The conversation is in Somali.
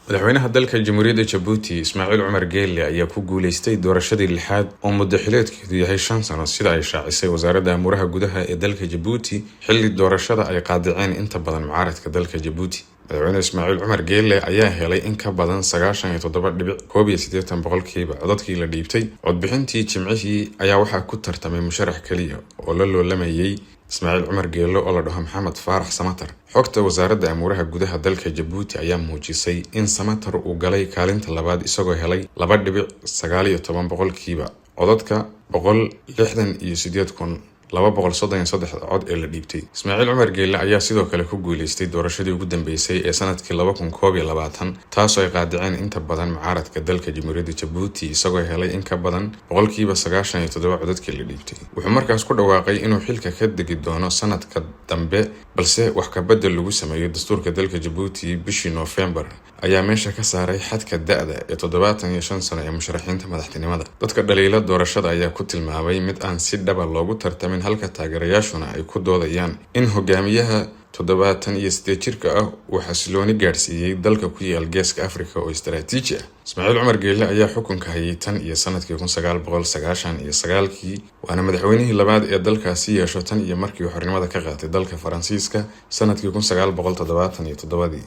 Madaxweynaha dalka Jamhuuriyadda Jabuuti, Ismaaciil Cumar Geelle, ayaa ku guuleystay doorashadii lixaad oo muddo xileedkeedu yahay 5 sano, sida ay shaacisay wasaaradda amuuraha gudaha ee dalka Jabuuti, xilli doorashada ay qaadaceen inta badan mucaaradka dalka Jabuuti. Madaxweyne Ismaaciil Cumar Geelle ayaa helay in ka badan 97.81% codadkii la dhiibtay. Codbixintii Jimcihii ayaa waxaa ku tartamay musharax keliya oo la loolamayay Ismaaciil Cumar Geelle oo la dhaho Maxamed Faarax Samatar. Xogta wasaaradda amuuraha gudaha dalka Jabuuti ayaa muujisay in Samatar uu galay kaalinta labaad, isagoo helay 2.19% codadka 168,233 cod ee la dhiibtay. Ismaaciil Cumar Geelle ayaa sidoo kale ku guuleystay doorashadii ugu dambeysay ee sanadkii 2021, taasoo ay qaadaceen inta badan mucaaradka dalka Jamhuuriyadda Jabuuti, isagoo helay in ka badan 97% codadkii la dhiibtay. Wuxuu markaas ku dhawaaqay inuu xilka ka degi doono sanadka dambe, balse wax kabedel lagu sameeyo dastuurka dalka Jabuuti bishii Noofembar ayaa meesha ka saaray xadka da-da ee 75 sano ee musharaxiinta madaxtinimada. Dadka dhaliila doorashada ayaa ku tilmaamay mid aan si dhaba loogu tartamin, halka taageerayaashuna ay ku doodayaan in hogaamiyaha 78 jirka ah uu xasilooni gaadhsiiyey dalka ku yaal Geeska Afrika oo istaraatiiji ah. Ismaaciil Cumar Geelle ayaa xukunka hayay tan iyo sanadkii 1999-kii, waana madaxweynihii labaad ee dalkaasi yeesho tan iyo markii uu xornimada ka qaatay dalka Faransiiska sanadkii 1977-dii.